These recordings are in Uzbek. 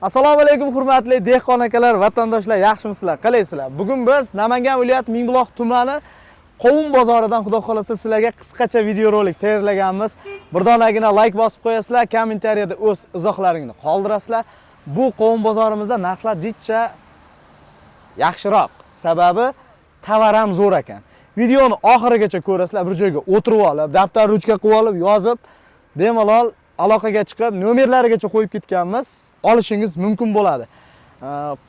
Assalomu alaykum, hurmatli dehqon akalar, vatandoshlar, yaxshimisizlar? Qalaysizlar? Bugun biz Namangan viloyati Mingbuloq tumani Qovun bozoridan, xudo xolasa, sizlarga qisqacha videorolik tayyorlaganmiz. Bir donagina layk bosib qo'yasizlar, kommentariyada o'z izohlaringni qoldirasizlar. Bu qovun bozorimizda narxlar jidcha yaxshiroq. Sababi tovar ham zo'r ekan. Videoni oxirigacha ko'rasizlar, bir joyga o'tirib olib, daftar, ruchka qilib olib, yozib, bemalol aloqaga chiqib, nomerlarigacha qo'yib ketganmiz. Olishingiz mumkin bo'ladi.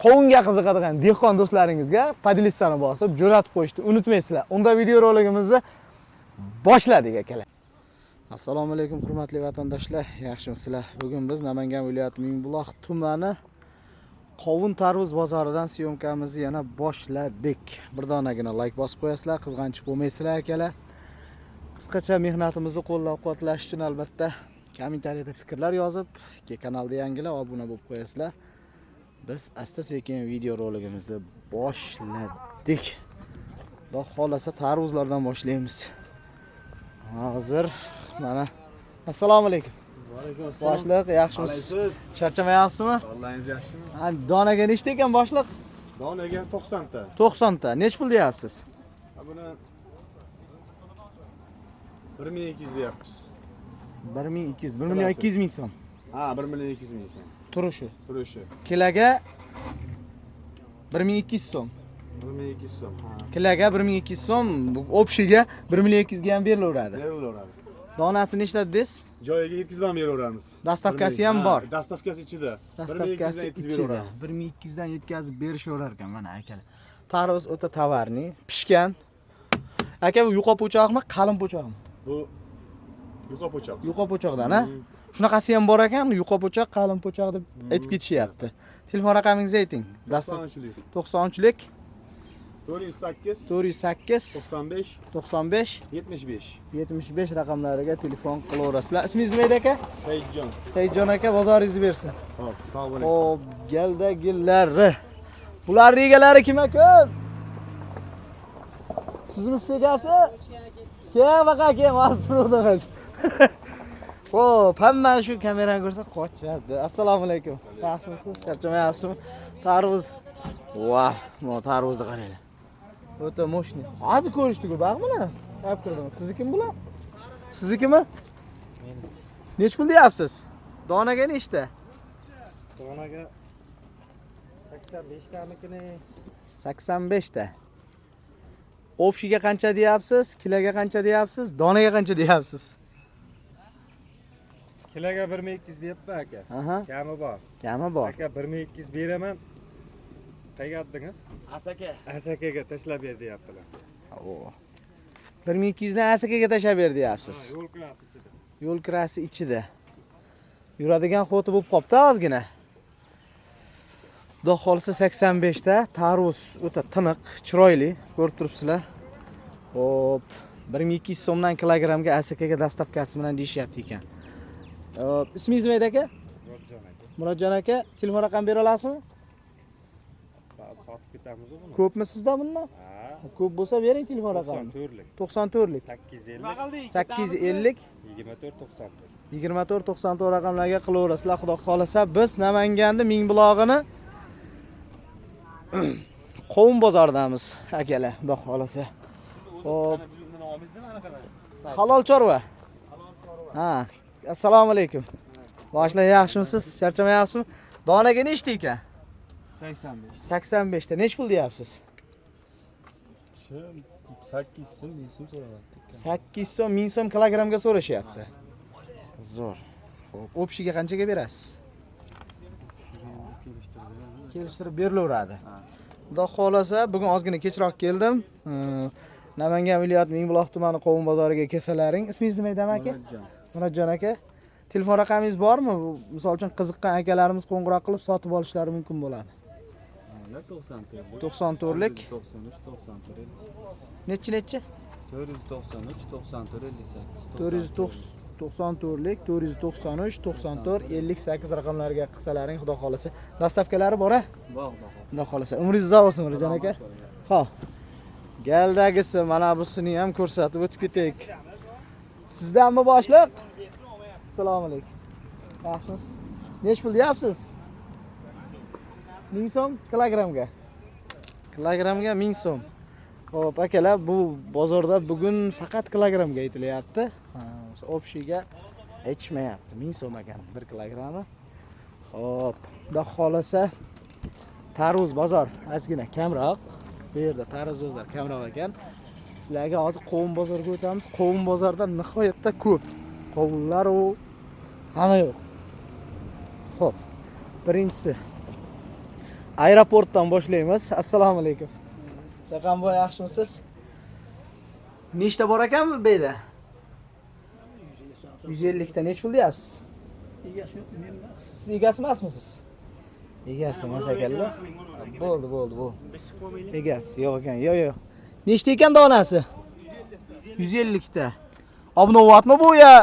Qovunga qiziqadigan dehqon do'stlaringizga поделиться ni bosib, jo'natib qo'yishni unutmaysizlar. Unda videoroligimizni boshladik, akalar. Assalomu alaykum, hurmatli vatandoshlar, yaxshimisizlar? Bugun biz Namangan viloyati Mingbuloq tumani Qovun tarvuz bozoridan съёмка mizni yana boshladik. Bir donagina layk bosib qo'yasizlar, qizg'anchiq bo'lmaysizlar, akalar. Qisqacha mehnatimizni qo'llab-quvvatlash uchun, albatta, kommentariyada fikrlar yozib, kanalda yangilar obuna bo'lib qo'yasizlar. Biz asta-sekin videoroligimizni boshladik. Xudo xolasa, tarvuzlardan boshlaymiz. Hozir mana, assalomu alaykum. Alaykum assalom. Boshliq, yaxshimisiz? Qalaysiz? Charchamayapsizmi? Allohingiz yaxshimi? Ha, donaga nechta ekan, boshliq? Donaga 90 ta. 90 ta. Nech pul deyapsiz? Ha, buni 1200 deyapmiz. 1200, 1 million 200 ming so'm. Ha, 1 million 200 ming so'm. Turishi. Turishi. Kiloga 1200 so'm. 1200 so'm. Ha. Kiloga 1200 so'm, bu общий ga 1 million 200 ga ham berilaveradi. Berilaveradi. Donasi nechta dedingiz? Joyiga yetkazib ham beraveramiz. Доставка si ham Ha, bor. Доставка si ichida. Доставка si 1200 dan yetkazib ichida. beraveramiz. 1200 dan yetkazib berishaverar ekan, mana, akalar. Tarvuz o'ta tovarni, pishgan. Aka, bu yuqa po'choqmi, qalin po'choqmi? Bu yuqa po'choq. Yuqa po'choqdan, ha? Shunaqasi ham bor ekan, yuqa po'choq, qalin po'choq deb aytib ketishyapti. Telefon raqamingizni ayting. 93lik. 93lik. 408 408 95 95 75. 75 raqamlariga telefon qilaverasizlar. Ismingiz nima edi, aka? Saidjon. Saidjon aka, bozoringizni bersin. Xo'p, sog' bo'ling. Xo'p, galdagillari. Bularning egalari kim, aka? Sizmisiz egasi? Keyin baqa, keyin hozir turibmiz. Xo'p, hamma shu kamerani ko'rsa qochadi. Assalomu alaykum. Yaxshimisiz? Charchamayapsizmi? Tarvuz. Vah, mana tarvuzni qaranglar. O'ta мощный. Hozir ko'rishdik-ku, baq bilan. Olib kirdim. Siznikimi bular? Siznikimi? Nech pul deyapsiz? Donaga nechta? Donaga 85 tamikini. 85 ta. Общий ga qancha deyapsiz? Kiloga qancha deyapsiz? Donaga qancha deyapsiz? Kiloga 1200 deyapman, aka. Kami bor. Kami bor. Aka, 1200 beraman. Qayerga otdingiz? Asaka. Asakaga tashlab ber deyaptilar. Oo. 1200 dan Asakaga tashlab ber deyapsiz. Ha, yo'l kirasi ichida. Yo'l kirasi ichida. Yuradigan ход i bo'lib qolibdi ozgina. Xudo xolisa, 85 ta tarvuz o'ta tiniq, chiroyli, ko'rib turibsizlar. Xo'p, 1200 so'mdan kilogrammga Asakaga доставка si bilan deyishyapti ekan. Xo'p, ismingiz nima edi, aka? Murodjon aka. Murodjon aka, telefon raqam bera olasizmi? Sotib ketamiz buni. Ko'pmi sizda bundan? Ha. Ko'p bo'lsa, bering telefon raqamini. 94lik. 94lik. 850 850 24 94. 24 94 raqamlarga qilaverasizlar, xudo xolasa. Biz Namanganni Mingbulog'ini Qovun bozoridamiz, akalar, xudo xolasa. Xo'p. Halol chorva. Ha, assalomu alaykum. Boshlar, yaxshimisiz? Charchamayapsizmi? Donaga nechta ekan? 85. 85 ta. Nech pul deyapsiz? Shu 8 so'm, 1000 so'm so'rayapti. 8 so'm, 1000 so'm kilogrammga so'rashyapti. Zo'r. Xo'p, общий ga qanchaga berasiz? Kelishtirib berilaveradi. Xudo xohlasa, bugun ozgina kechroq keldim. Namangan viloyati Mingbuloq tumani Qovun bozoriga kelsalaring. Ismingiz nima edi, aka? Murodjon aka. Telefon raqamingiz bormi? Misol uchun, qiziqqan akalarimiz qo'ng'iroq qilib sotib olishlari mumkin bo'ladi. 94lik. 94lik. 93 94 58. Nechi, nechi? 493 94 58. 494lik 493 94 58 raqamlariga qilsalaring, xudo xohlasa. Доставка lari bor a? Bor, bor. Xudo xohlasa. Umringiz uzoq bo'lsin, Murodjon aka. Xo'p. Galdagisi, mana busini ham ko'rsatib o'tib ketaylik. Sizdanmi, boshliq? Assalomu alaykum. Yaxshimisiz? Nech pul deyapsiz? 1000 so'm kilogrammga. Kilogrammga 1000 so'm. Xo'p, akalar, bu bozorda bugun faqat kilogrammga aytilyapti. Ha, общий ga aytishmayapti. 1000 so'm ekan 1 kilogrammi. Xo'p, xudo xolasa tarvuz bozor ozgina kamroq. Bu yerda tarvuz bozor kamroq ekan. Sizlarga hozir qovun bozoriga o'tamiz. Qovun bozorida nihoyatda ko'p. Qovunlar u hamma yo'q. Xo'p, birinchisi aeroportdan boshlaymiz. Assalomu alaykum. Raqamboy, yaxshimisiz? Nechta bor ekan bu yerda? 150 ta nech pul deyapsiz? Siz egasi emasmisiz? Egasi emas ekanlar. Bo'ldi, bo'ldi, bo'ldi. Egasi yo'q ekan. Yo'q, yo'q. Nechta ekan donasi? 150 ta. Obnovatmi bu ya?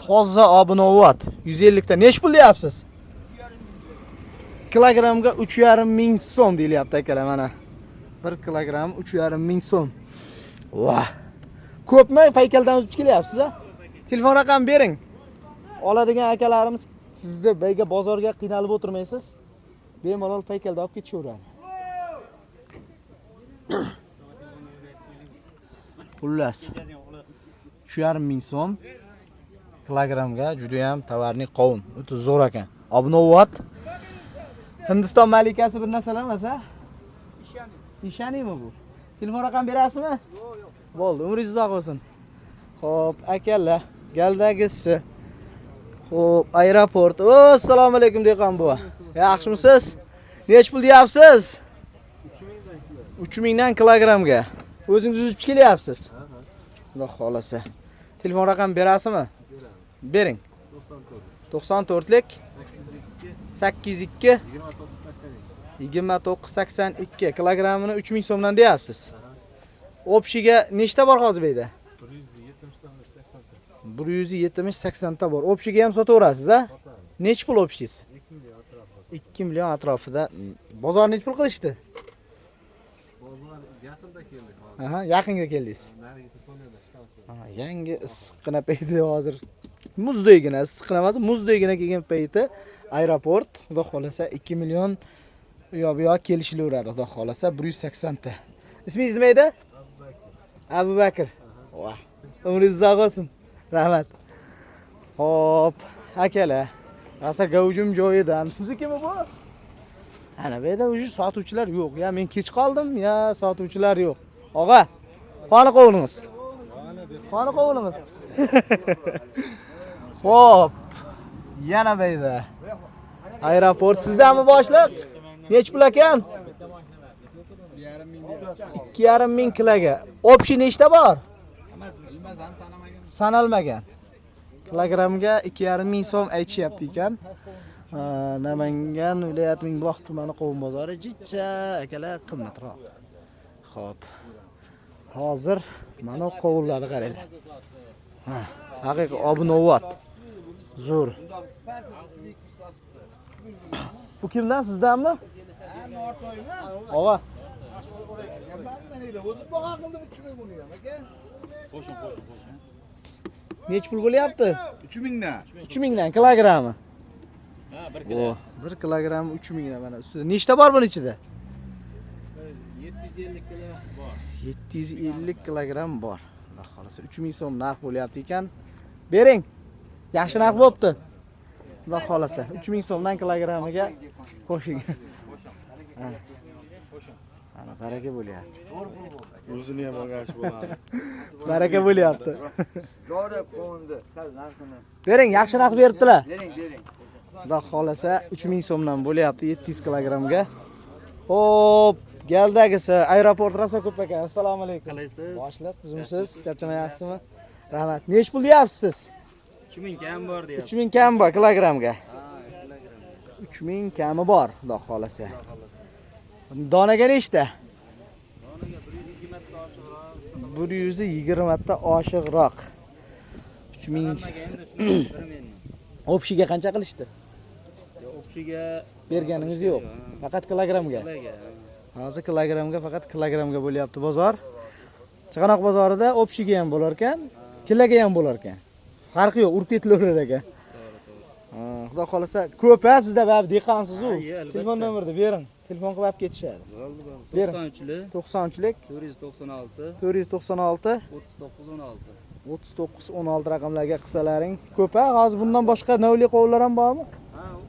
Toza obnovat. 150 ta. Nech pul deyapsiz? Kilogrammga 3,5 ming so'm deyilyapti akalar mana. 1 kilogramm 3,5 ming so'm. Vah. Ko'pmi? Paykaldan uzib kelyapsiz a? Telefon raqam bering. Oladigan akalarimiz sizni bayga bozorga qiynalib o'tirmaysiz. Bemalol paykalda olib ketishaveradi. Xullas, 3,5 ming so'm kilogrammga juda ham tovarli qovun. O'ta zo'r ekan. Obnovat. Hindiston malikasi bir narsalar emas a? Ishaningmi bu? Telefon raqam berasizmi? Yo'q, yo'q. Bo'ldi, umringiz uzoq bo'lsin. Xo'p, akalar, galdagisi. Xo'p, aeroport. O, assalomu alaykum dehqon buva. Yaxshimisiz? Nech pul deyapsiz? 3000 dan kilogrammga. O'zingiz uzib kelyapsiz? Xudo xolasa. Telefon raqam berasizmi? Bering. 94lik 802 2982 kilogrammini 3000 so'mdan deyapsiz. Общий ga nechta bor hozir bu yerda? 170 80 ta bor. Общий ga ham sotaverasiz a? Nech pul общий si? 2 million atrofida. Bozor nech pul qilishdi? Bozor yaqinda keldik hozir. Aha, yaqinga keldingiz. Narigisi to'nada chiqarib. Ha, yangi issiqqina payti hozir muzdaygina, issiqqina emas, muzdaygina kelgan payti aeroport, xudo xolasa 2 million u yoq bu yoq kelishilaveradi, xudo xolasa 180 ta. Ismingiz nima edi? Abu Bakr. Voh. Umringiz uzoq bo'lsin. Rahmat. Xo'p, akalar, rosa gavjum joyidan. Siznikimi bu? Ana bu yerda уже sotuvchilar yo'q. Ya men kech qoldim, ya sotuvchilar yo'q. Og'a, qoni qovunimiz. Qoni qovunimiz. Xo'p. Yana bu yerda. Aeroport sizdami boshliq? Nech pul ekan? 2,5 ming kiloga. Общий nechta bor? Sanalmagan. Kilogrammga 2,5 ming so'm aytishyapti ekan. Ha, Namangan viloyati Mingbuloq tumani qovun bozori jicha akalar qimmatroq. Xo'p. Hozir mana qovunlarni qaranglar. Ha, haqiqiy obnovat. Zo'r. Bu kimdan, sizdanmi? Og'a. O'zim baho qildim 3000 buni ham aka. Nech pul bo'lyapti? 3000 dan. 3000 dan kilogrammi? Ha, 1 kilogram. 1 kilogram 3000 dan mana ustida. Nechta bor buni ichida? 750 kilo bor. 750 kilogramm bor. Xudo xolasa 3000 so'm narx bo'lyapti ekan. Bering. Yaxshi narx bo'pti. Xudo xolasa 3000 so'mdan kilogrammiga qo'shing. Ha. Ana baraka bo'lyapti. O'zini ham olgan bo'ladi. Baraka bo'lyapti. Zo'rib qo'ndi. Sal narxini. Bering, yaxshi narx beribdilar. Bering, bering. Xudo xolasa 3000 so'mdan bo'lyapti 700 kilogrammga. Xo'p, galdagisi aeroport rosa ko'p ekan. Assalomu alaykum. Qalaysiz? Boshliq, tuzumsiz? Charchamayapsizmi? Rahmat. Nech pul deyapsiz? 3000 kam bor deyapti. 3000 kam bor kilogrammga. 3000 kami bor, xudo xolasa. Donaga nechta? 120 ta oshiqroq. 3000 Общий ga qancha qilishdi? Общий ga Berganingiz yo'q. Faqat kilogrammga. Hozir kilogrammga, faqat kilogrammga bo'lyapti bozor. Chig'anoq bozorida общий ga ham bo'lar ekan, kiloga ham bo'lar ekan. Farqi yo'q, urib ketilaverar ekan. Ha, Xudo xolasa ko'p a sizda baribir dehqonsiz-u. Ha, iya, albatta. Telefon nomerini bering. Telefon qilib olib ketishadi. Bo'ldi, bo'ldi. Bering. 93lik 93lik 496 496 39 16. 39 16 raqamlarga qilsalaring ko'p a. Hozir bundan boshqa navli qovunlar ham bormi? Ha, u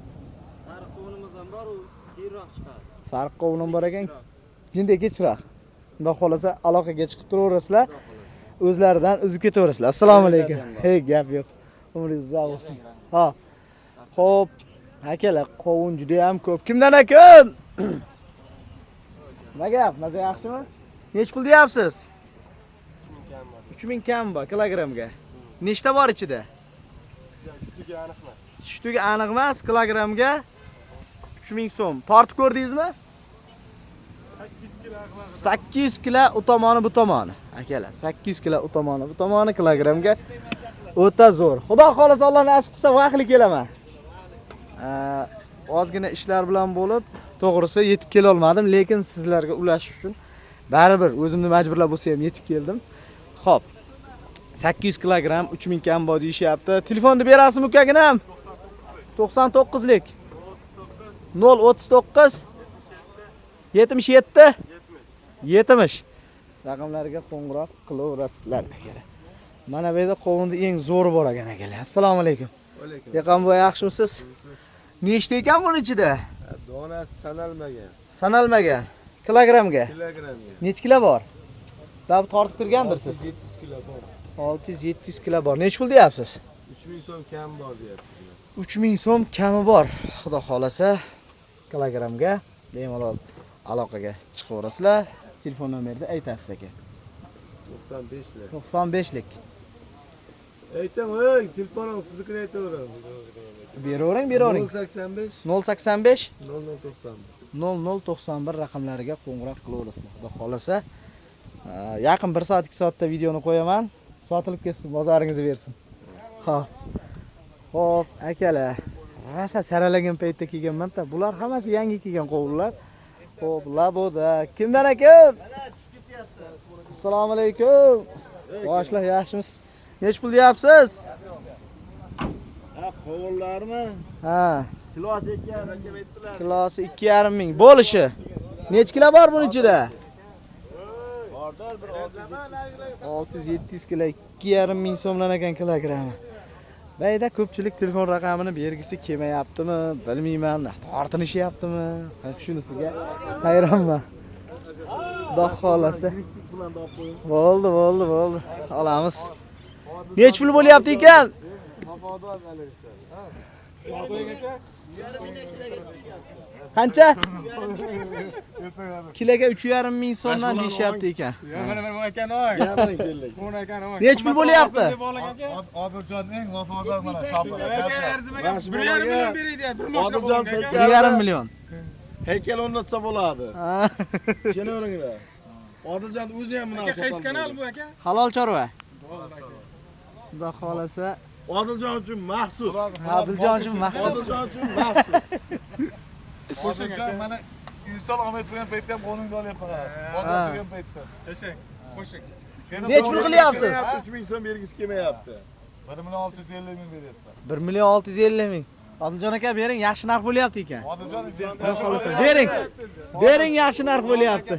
sariq qovunimiz ham bor, u keyinroq chiqadi. Sariq qovun ham bor ekan. Jinday kechroq. Xudo xolasa aloqaga chiqib turaverasizlar. O'zlaridan uzib ketaverasizlar. Assalomu alaykum. Hey, gap yo'q. Umringiz uzoq bo'lsin. Ha. Xo'p, akalar, qovun juda ham ko'p. Kimdan aka? Nima gap? Maza yaxshimi? Nech pul deyapsiz? 3000 kam bor kilogramga. Nechta bor ichida? Sutiga aniq emas. Shtuga aniq emas, kilogramga 3000 so'm. Tortib ko'rdingizmi? 800 kilo u tomoni bu tomoni. Akalar, 800 kilo u tomoni bu tomoni kilogramga o'ta zo'r. Xudo xolasa Alloh nasib qilsa vaqtli kelaman. Ozgina ishlar bilan bo'lib, to'g'risi yetib kela olmadim, lekin sizlarga ulashish uchun baribir o'zimni majburlab bo'lsa ham yetib keldim. Xo'p. 800 kilogramm 3000 kam bor deyishyapti. Telefonni berasizmi ukaginam? 99lik 039 77 70 raqamlarga qo'ng'iroq qilaverasizlar akalar. Mana bu yerda qovunni eng zo'ri bor ekan akalar. Assalomu alaykum. Dehqon boy, yaxshimisiz? Nechta ekan buni ichida? Donasi sanalmagan. Sanalmagan. Kilogramga. Kilogramga. Necha kilo bor? Baribir tortib kirgandirsiz. 700 kilo bor. 600-700 kilo bor. Necha pul deyapsiz? 3000 so'm kam bor deyapti. 3000 so'm kami bor. Xudo xolasa kilogramga bemalol aloqaga chiqaverasizlar. Telefon nomerini aytasiz aka. 95 lik. 95 lik. Aytam, ey, telefonim siznikini aytaveraman. Beravering, beravering. 085 085 0091. 0091 raqamlariga qo'ng'iroq qilaverasizlar. Xudo xolasa yaqin 1 soat 2 soatda videoni qo'yaman. Sotilib ketsin, bozoringizni bersin. Xo'p. Xo'p, akalar, rosa saralagan paytda kelganman-da. Bular hammasi yangi kelgan qovunlar. Xo'p, laboda. Kimdan aka? Assalomu alaykum. Boshliq, yaxshimisiz? Nech pul deyapsiz? Ha, qovunlarmi? Ha, Kilosi 2,5 aytdilar. kilosi 2,5 ming. Bo'lishi. Nech kilo bor buning ichida? Bordir bir 600-700 kilo 2,5 ming so'mdan ekan kilogrammi. Bayda ko'pchilik telefon raqamini bergisi kelmayaptimi, bilmayman, tortinishyaptimi? Shunisiga hayronman. Xudo xolasa. Bo'ldi, bo'ldi, bo'ldi. Olamiz. Nech pul bo'lyapti ekan? Qancha? Kiloga 3,5 ming so'mdan deyishyapti ekan. Nech pul bo'lyapti? Odiljon eng vafodor mana shopir. Odiljon 1,5 million. Haykal o'rnatsa bo'ladi. Ha. Ishonaveringlar. Odiljon o'zi ham bunaqa. Qaysi kanal bu? Halol chorva. Xudo xolasa, Odiljon uchun maxsus. Odiljon uchun maxsus. Odiljon uchun maxsus. Odiljon mana inson olmay turgan paytda ham qo'lingda olyapman. Bozor turgan paytda. Nech pul qilyapsiz? 3000 so'm bergisi kelmayapti. 1 million 650 ming beryapti. 1 million 650 ming. Odiljon aka bering, yaxshi narx bo'lyapti ekan. Odiljon Xudo xolasa bering. Bering, yaxshi narx bo'lyapti.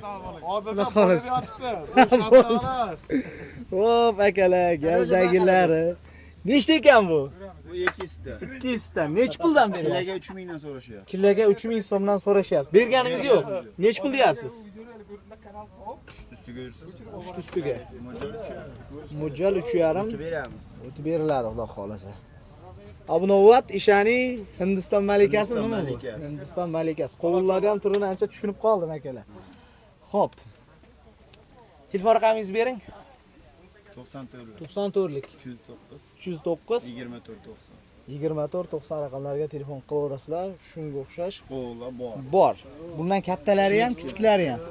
Odiljon Xudo xohlasa. yotibdi. Bu shopir emas. Hop akalar, galdagilari. Nechta ekan bu? Bu ikkisida. Ikkisida. Nech puldan beryapti? Kiloga 3000 dan so'rashyapti. Kiloga 3000 so'mdan so'rashyapti. Berganingiz yo'q. Nech pul deyapsiz? Ustiga yursa Uchta ustiga. Mo'ljal 3,5 beramiz. o'tib beriladi xudo xolasa. Abunovat ishani Hindiston malikasi nima bu? Malikasi. Hindiston malikasi. Qovunlarni ham turini ancha tushunib qoldim akalar. Xo'p. Telefon raqamingizni bering. 94 94lik 309 309 24 90. 24 90 raqamlariga telefon qilaverasizlar. Shunga o'xshash Qovunlar bor. bor. Bundan kattalari ham, kichiklari ham.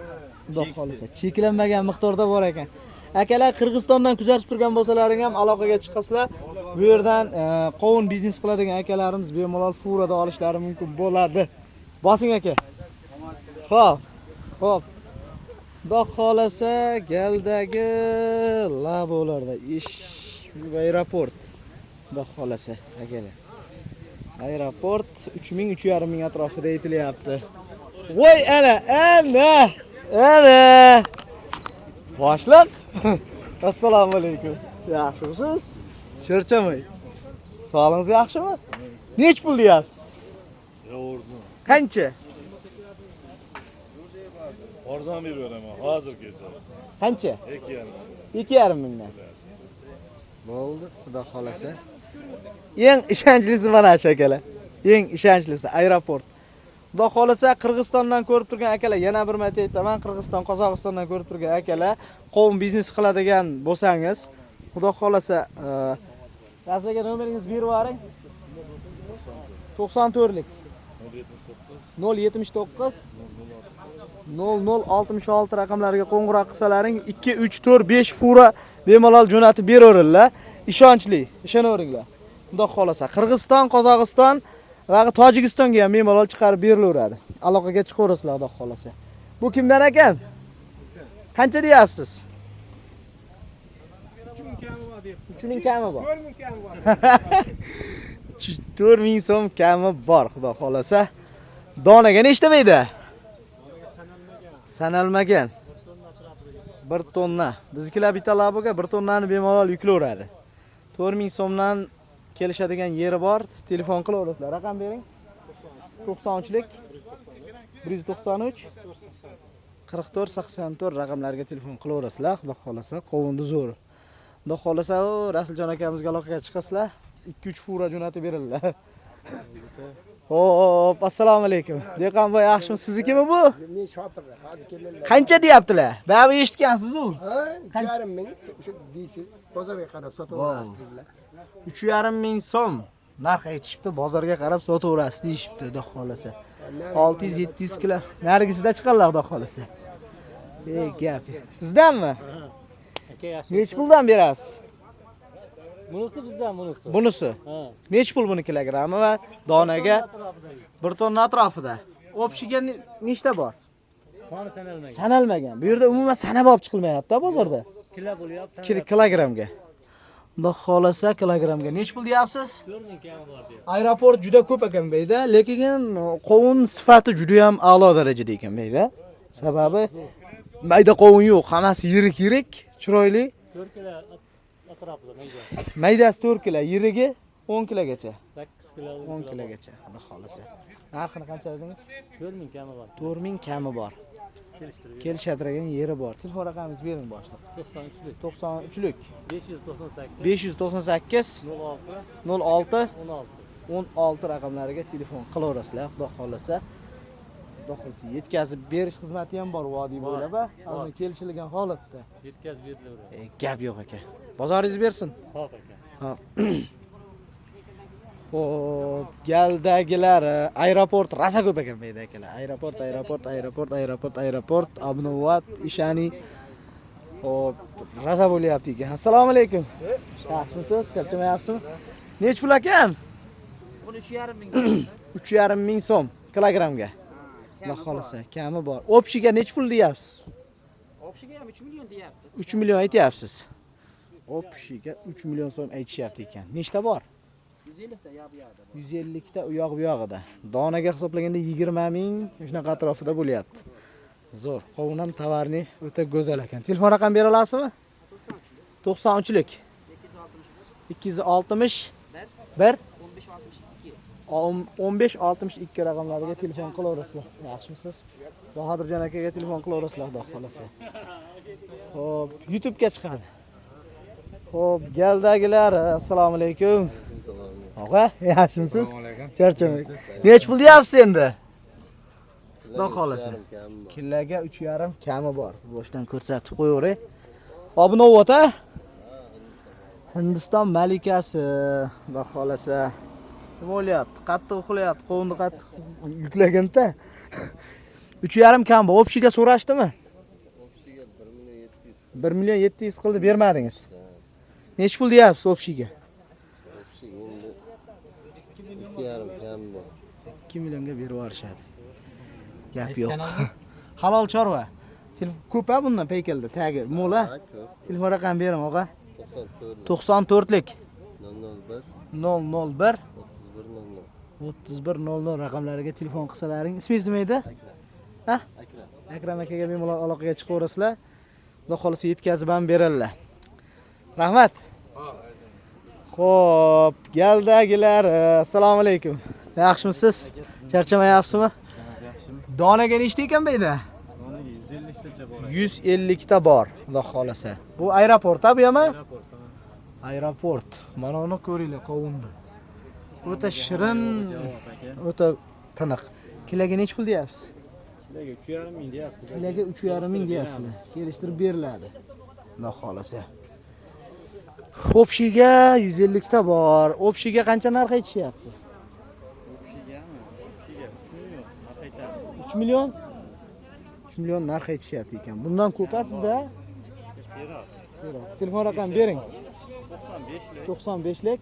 Xudo xolasa, cheklanmagan miqdorda bor ekan. Akalar, Qirg'izistondan kuzatib turgan bo'lsalaring ham aloqaga chiqasizlar. Bu yerdan qovun biznes qiladigan akalarimiz bemalol furada olishlari mumkin bo'ladi. Bosing aka. Xo'p. Xo'p. Xudo xolasa galdagi labolarda ish aeroport. Xudo xolasa akalar. Aeroport 3000 3,5 ming atrofida aytilyapti. Voy ana, ana, ana. Boshliq. Assalomu alaykum. Yaxshimisiz? Charchamay. Sog'lig'ingiz yaxshimi? Nech pul deyapsiz? Qancha? Arzon beraman hozirgacha. Qancha? 2,5. 2,5 mingdan. Bo'ldi, xudo xolasa. Eng ishonchlisi mana shu akalar. Eng ishonchlisi aeroport. Xudo xolasa Qirg'izistondan ko'rib turgan akalar, yana bir marta aytaman, Qirg'iziston, Qozog'istondan ko'rib turgan akalar, qovun biznes qiladigan bo'lsangiz, xudo xolasa, sizlarga nomeringizni berib yuboring. 94lik 079 0066 raqamlariga qo'ng'iroq qilsalaring 2 3 4 5 fura bemalol jo'natib beraveringlar. Ishonchli, ishonaveringlar. Xudo xolasa Qirg'iziston, Qozog'iston va Tojikistonga ham bemalol chiqarib berilaveradi. Aloqaga chiqaverasizlar xudo xolasa. Bu kimdan ekan? Qancha deyapsiz? 3000 kami bor deyapti. 3000 kami bor. 4000 kami bor. 4000 so'm kami bor xudo xolasa. Donaga nechta mayda? Sanalmagan. 1 tonna. Biznikilar bitta laboga 1 tonnani bemalol yuklayveradi. 4000 so'mdan kelishadigan yeri bor. Telefon qilaverasizlar. Raqam bering. 93lik 193 44 84 raqamlarga telefon qilaverasizlar. Xudo xolasa qovunni zo'ri. Xudo xolasa u Rasuljon akamizga aloqaga chiqasizlar. 2-3 fura jo'natib beradilar. Hop, assalomu alaykum. Dehqonboy, yaxshimi? Siznikimi bu? Men shopirlar, hozir kelganlar. Qancha deyaptilar? Baribir eshitgansiz-u. Ha, 3,5 ming o'sha deysiz, bozorga qarab sotaverasiz dedilar. 3,5 ming so'm narx aytishibdi, bozorga qarab sotaverasiz deyishibdi, xudo xolasa. 600-700 kilo. Narigisida chiqadilar, xudo xolasa. Ey gap. Sizdanmi? Nechi puldan berasiz? Bunisi bizdan bunisi. Bunisi. Ha. Nechi pul buni kilogrammi va donaga 1 tonna atrofida. Общийga nechta bor? Soni sanalmagan. Sanalmagan. Bu yerda umuman sanab olib chiqilmayapti bozorda. Kilo bo'lyapti. Kilogramga. Xudo xolasa kilogramga nechi pul deyapsiz? 4000 kami bor deyapti. Aeroport juda ko'p ekan bu yerda, lekin qovun sifati juda ham a'lo darajada ekan bu yerda. Sababi mayda qovun yo'q, hammasi yirik-yirik, chiroyli. 4 kilo atrofida mayda. Maydasi 4 kilo, yirigi 10 kilogacha. 8 kilo 10 kilogacha, xudo xolasa. Narxini qancha dedingiz? 4000 kami bor. 4000 kami bor. Kelishtirib. Kelishadigan yeri bor. Telefon raqamingizni bering boshliq. 93lik 93lik 598 598 06 06 16. 16 raqamlariga telefon qilaverasizlar, xudo xolasa. Xudo xolasa yetkazib berish xizmati ham bor vodiy bo'ylab, hozir kelishilgan holatda. Yetkazib berilaveradi. Gap yo'q aka. Bozoringiz bersin. Xo'p aka. Xo'p, galdagilar aeroport rosa ko'p ekan bu yerda akalar. Aeroport, aeroport, aeroport, aeroport, aeroport, Abnovat, Ishani. Xo'p, rosa bo'lyapti ekan. Assalomu alaykum. Yaxshimisiz? Charchamayapsizmi? Nech pul ekan? Buni 3,5 ming. 3,5 ming so'm kilogramga. Xudo xolasa, kami bor. Общийga nech pul deyapsiz? Общийga ham 3 million deyapmiz. 3 million aytyapsiz. Общийga 3 million so'm aytishyapti ekan. Nechta bor? 150 ta yoq bu yoqda. 150 ta u yoq bu yog'ida. Donaga hisoblaganda 20 ming shunaqa atrofida bo'lyapti. Zo'r. Qovun ham tovarni o'ta go'zal ekan. Telefon raqam bera olasizmi? 93lik 260 1 15 62 raqamlariga telefon qilaverasizlar. Yaxshimisiz? Bahodirjon akaga telefon qilaverasizlar, xudo xolasa. Xo'p, YouTube'ga chiqadi. Xo'p, galdagilar, assalomu alaykum. Og'a, yaxshimisiz? Charchamang. Nech pul deyapsiz endi? Xudo xolasa. Killaga 3,5 kami bor. Boshdan ko'rsatib qo'yaveray. Obnovot a? Hindiston malikasi, xudo xolasa. Nima bo'lyapti? Qattiq uxlayapti, qovunni qattiq yuklaganda. 3,5 kam bor. Общийga so'rashdimi? 1 million 700 qildi, bermadingiz. Nech pul deyapsiz общийga? 2,5 kam bor. 2 millionga berib yuborishadi. Gap yo'q. Halol chorva. Ko'p a bundan paykalda tagi mo'la. Ha, ko'p. Telefon raqam bering og'a. 94 94lik 001 001 31 00. 31 00 raqamlariga telefon qilsalaring. Ismingiz nima edi? Ha? Akram. Akram akaga bemalol aloqaga chiqaverasizlar. Xudo xolasa yetkazib ham beradilar. Rahmat. Xo'p, galdagilar, assalomu alaykum. Yaxshimisiz? Charchamayapsizmi? Donaga nechta ekan bu yerda? 150 ta bor, xudo xolasa. Bu aeroport bu ham? Aeroport. Mana uni ko'ringlar, qovunni. O'ta shirin, o'ta tiniq. Kiloga nechi pul deyapsiz? Kiloga 3,5 ming deyapmiz. Kiloga 3,5 ming deyapsizlar. Kelishtirib beriladi. Xudo xolasa. Общийga 150 ta bor. Общийga qancha narx aytishyapti? Общийgami? Общийga 3 million narx aytamiz. 3 million? 3 million narx aytishyapti ekan. Bundan ko'p sizda? Seroq Seroq. Telefon raqam bering. 95lik 95lik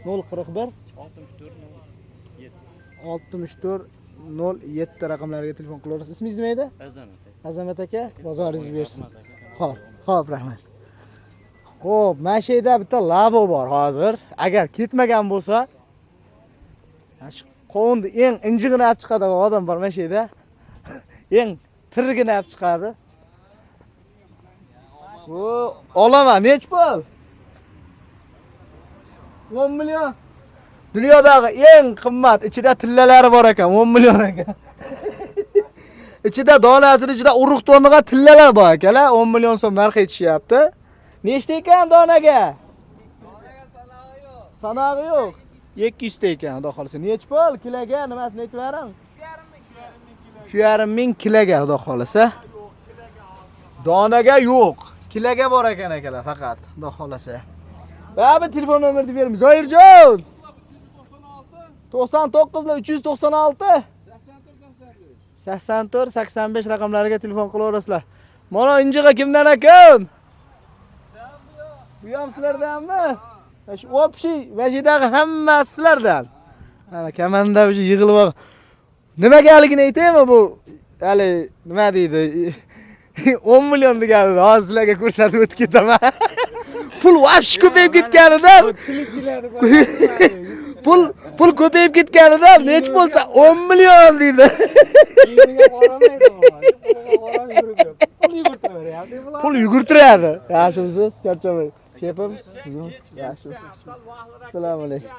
041 041 64 07. 64 07 raqamlariga telefon qilaverasiz. Ismingiz nima edi? Azamat. Azamat aka, bozoringiz bersin. Xo'p, xo'p, rahmat. Xo'p, mana shu yerda bitta labo bor hozir. Agar ketmagan bo'lsa, mana shu qovunni eng injig'ini olib chiqadigan odam bor mana shu yerda. Eng tirigini olib chiqadi. Bu olaman, nech pul? 10 million. Dunyodagi eng qimmat, ichida tillalari bor ekan, 10 million ekan. Ichida donasini ichida urug' to'rniga tillalar bor akalar, 10 million so'm narx aytishyapti. Nechta ekan donaga? Sanog'i yo'q. 200 ta ekan, xudo xolasa. Nech pul kiloga? Nimasini aytib bering? 3,5 ming kiloga, xudo xolasa. Donaga yo'q. Kiloga bor ekan akalar faqat, xudo xolasa. Va bir telefon nomerini beramiz. Zoirjon. 99 396 84 85 raqamlariga telefon qilaverasizlar. Mana injig'i kimdan ekan? Bu ham sizlardanmi? Shu общий vajidagi hammasi sizlardan. Mana kamanda o'sha yig'ilib olgan. Nimagaligini aytaymi bu? Hali nima deydi? 10 million deganini hozir sizlarga ko'rsatib o'tib ketaman. Pul вообще ko'payib ketganidan pul ko'payib ketganidan nech bo'lsa 10 million deydi. Kiyimiga qaramaydi. Puliga qarab yurib. Pul yugurtiraveryapti bular. Pul yugurtiradi. Yaxshimisiz? Charchamang. Shefim, sizmi? Yaxshimisiz? Assalomu alaykum.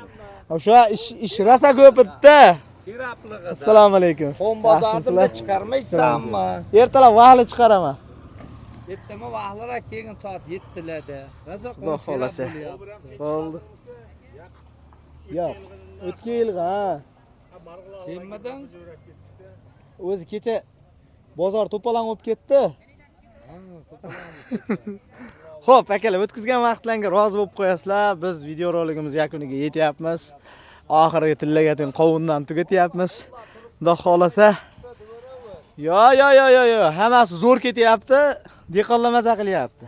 O'sha ish rosa ko'pitda. Assalomu alaykum. Qo'mbozorni chiqarmaysanmi? Ertalab vahli chiqaraman. Ertama vaqtliroq kelgin soat 7larda. Rosa Xudo xolasa. Bo'ldi. Yo'q. O'tgan yilgi ha. Senmadan O'zi kecha bozor to'polon bo'lib ketdi. Xo'p, akalar, o'tkazgan vaqtlarga rozi bo'lib qo'yasizlar. Biz videorolikimiz yakuniga yetyapmiz. Oxirgi tillaga teng qovundan tugatyapmiz. Xudo xolasa. Yo, yo, yo, yo, yo, hammasi zo'r ketyapti. Dehqonlar maza qilyapti.